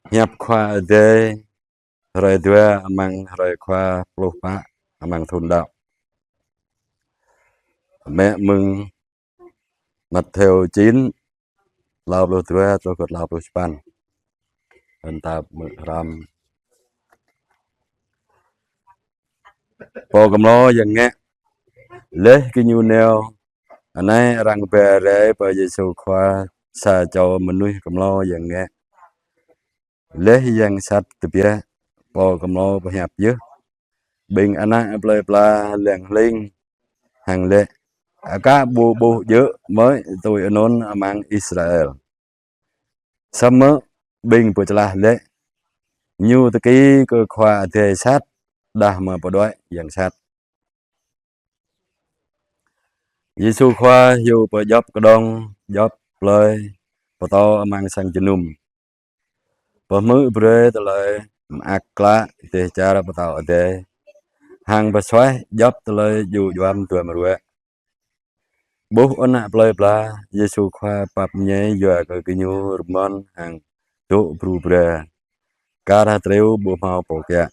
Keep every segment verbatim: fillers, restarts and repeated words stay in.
Hiăp Khua Adai hrơi dua amăng hrơi Khua pluh pă amăng thun đăo. Mă mơ̆ng Mattheo chín, klâo pluh dua truh kơ klâo pluh sapăn. Hơnŭn ta hmư̆ hrăm. Pô kơmlô yang ngă. Laih gơñu nao, anai arăng ba rai pơ Yêsu Khua sa čô mơnuih kơmlô yang ngă. Laih yang sat tơbiă, pô kơmlô pơhiăp yơh. Ƀing ană plơi pla leng hling hăng laĭ: Aka ƀu ƀuh djơ̆ mơ̆i tui anŭn amăng Israel. Samơ̆ ƀing pơčlah laĭ: Ñu tơki kơ Khua Adai sat, đah mơ̆ pơđuaĭ yang sat. Yêsu Khua hyu pơ djŏp kơđông, djŏp plơi, pơtô amăng sang jơnum. Pơhmư̆ brơi tơlơi mơak klă dêh čar pơtao adai, hăng pơsuaih djŏp tơlơi djơ̆ djuăm duăm ruă. Ƀuh ană plơi pla, Yêsu Khua pap mơñai yua kơ gơñu rơmơn hăng dŏ bru bra, kar hơtriu ƀu hmâo pô kiă.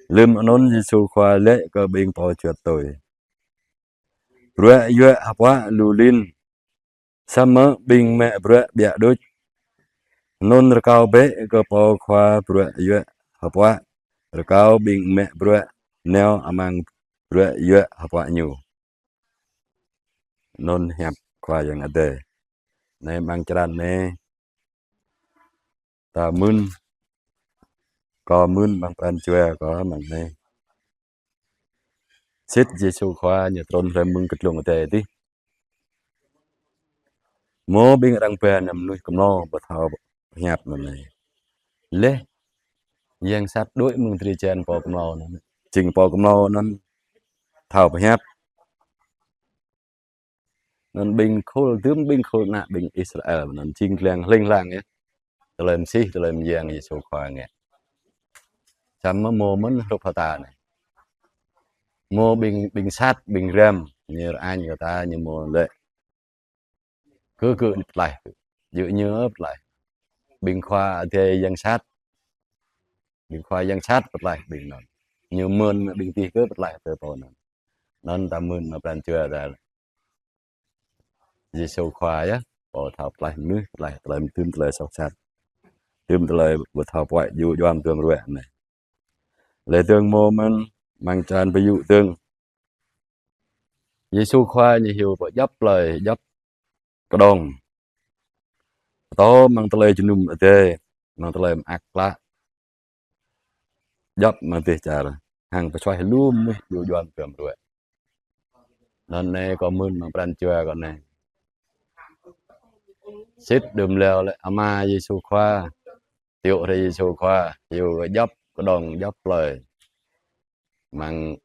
Lơ̆m anŭn Yêsu Khua laĭ kơ ƀing pô juăt tui: Bruă yuă hơpuă lu lin, samơ̆ ƀing mă bruă ƀiă đôč. Anŭn rơkâo bĕ kơ pô khua bruă yuă hơpuă, rơkâo ƀing mă bruă nao amăng bruă yuă hơpuă ñu. Anŭn hiăp Khua Yang Adai. Anai amăng črăn anai, ta mưn, kâo mưn amăng pran jua kâo amăng anai. Sĭt Yêsu Khua ñu trŭn hrơi mơ̆ng kơtlông adai adih, mơ̆ ƀing arăng ba ană mơnuih kơmlô ƀu thâo pơhiăp anŭn anai. Laih yang sat đuaĭ mơ̆ng drơi jan pô kơmlô anŭn, jing pô kơmlô anŭn thâo pơhiăp. Anŭn ƀing khul, dưm ƀing khul ană ƀing Israel anŭn jing leng hling hlang yơh. Tơlơi mơsih, tơlơi mơyang Yêsu Khua ngă. Samơ̆ mơ̆ mơ̆n hrup hơta anai. Mơ̆ ƀing, ƀing sat, ƀing răm, ñu rơañ kơ ta, ñu mơ̆ laĭ: Kơ, kơ pơtlaih, kơ. Djơ̆ ñu pơtlaih. Ƀing khua adai yang sat. Ƀing khua yang sat pơtlaih ƀing anŭn. Ñu mơ̆n ƀing tih kơ pơtlaih tơ pô anŭn. Anŭn ta mưn amăng pran jua ta. Yêsu Khua yơh, pô thâo pơtlaih mơnuih, pơtlaih tơlơi mơtưm, tơlơi soh sat. Tưm tơlơi ƀu thâo puaĭ djơ̆ djuăm duăm ruă anai. Lĕ dơ̆ng mơ̆ mơ̆n amăng črăn pơyŭ dơ̆ng. Yêsu Khua ñu hyu pơ djŏp plơi, djŏp kơđông. Pơtô amăng tơlơi jơnum adai, amăng tơlơi mơak klă. Djŏp amăng dêh čar, hăng pơsuaih lu mơnuih djơ̆ djuăm duăm ruă. Anŭn anai kâo mưn amăng pran jua kâo anai. Sĭt đưm leo lĕ Ama Yêsu Khua, tiŏ rai Yêsu Khua, hyu djŏp kơđông, djŏp plơi amăng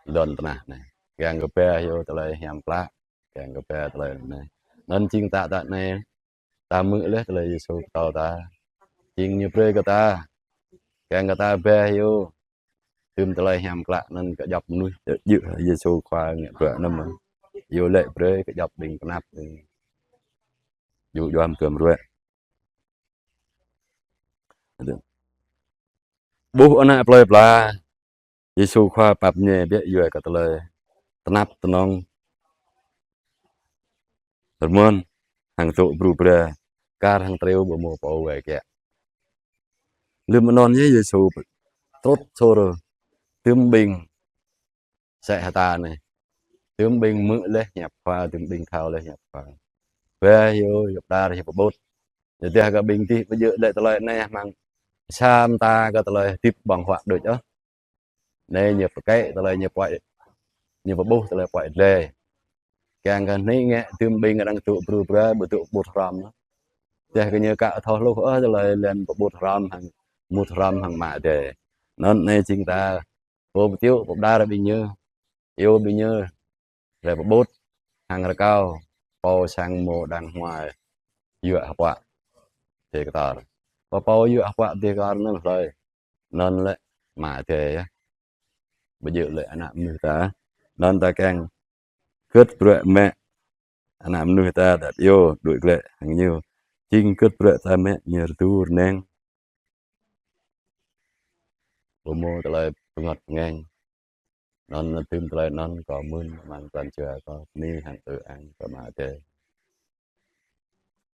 lŏn tơnah anai. Kiăng kơ ba hyu tơlơi hiam klă, kiăng kơ ba tơlơi anai. Anŭn jing tă tă anai, ta hmư̆ laih tơlơi Yêsu pơtô ta. Jing ñu brơi kơ ta. Kiăng kơ ta ba hyu. Tưm tơlơi hiam klă anŭn kơ djŏp mơnuih. Djơ̆ Yêsu Khua ngă bruă anŭn mơ̆n. Hyu lĕ brơi kơ djŏp ƀing tơnap ƀing djơ̆ djuăm duăm ruă. Ƀuh ană plơi pla, Yêsu Khua pap mơñai biă yua kơ tơlơi tơnap tơnong, rơmơn, hăng dŏ bru bra, kar hăng triu ƀu mơ̆ pô wai kiă. Lơ̆m anŭn yơh Yêsu trŭt sôr, tưm ƀing sĕ hơta anai. Tưm ƀing hmư̆ laih hiăp Khua, tưm ƀing thâo laih hiăp Khua. Ba hyu, hyu pơđar, hyu pơƀut. Tơdah kơ ƀing tih pơjơ̆ lĕ tơlơi anai hmang sa mơta kơ tơlơi hơdip ƀơ̆ng huă đôč ôh. Anai ñu pơkĕ tơlơi ñu puaĭ, ñu pơƀuh tơlơi puaĭ glai. Kiăng kơ anai ngă tưm ƀing arăng dŏ bru bra ƀu dŏ pơƀut hrŏm. Tơdah kơ ñu ka thâo hluh ôh tơlơi lĕ pơƀut hrŏm hăng, mŭt hrŏm hăng Ama adai. Anŭn anai jing ta pô pơtiŏ, pô pơđar ƀing ñu, iâu ƀing ñu rai pơƀut hăng rơkâo pô sang mơ̆ đang hmua yuă hơpuă dêh kơtor. Pô pô yuă hơpuă dêh kơtor anŭn hlơi? Anŭn lĕ Ama adai yơh. Ƀu djơ̆ lĕ ană mơnuih ta. Anŭn ta kiăng gưt bruă mă ană mơnuih ta đăp iâu đuaĭ glaĭ hăng ñu. Jing gưt bruă ta mă ñu rơdu rơnang. pơhmô tơlơi pơngot pơngang. Anŭn tơm tơlơi anŭn kâo mơ̆n amăng pran jua kâo, bơni hăng ư ang kơ Ama Adai.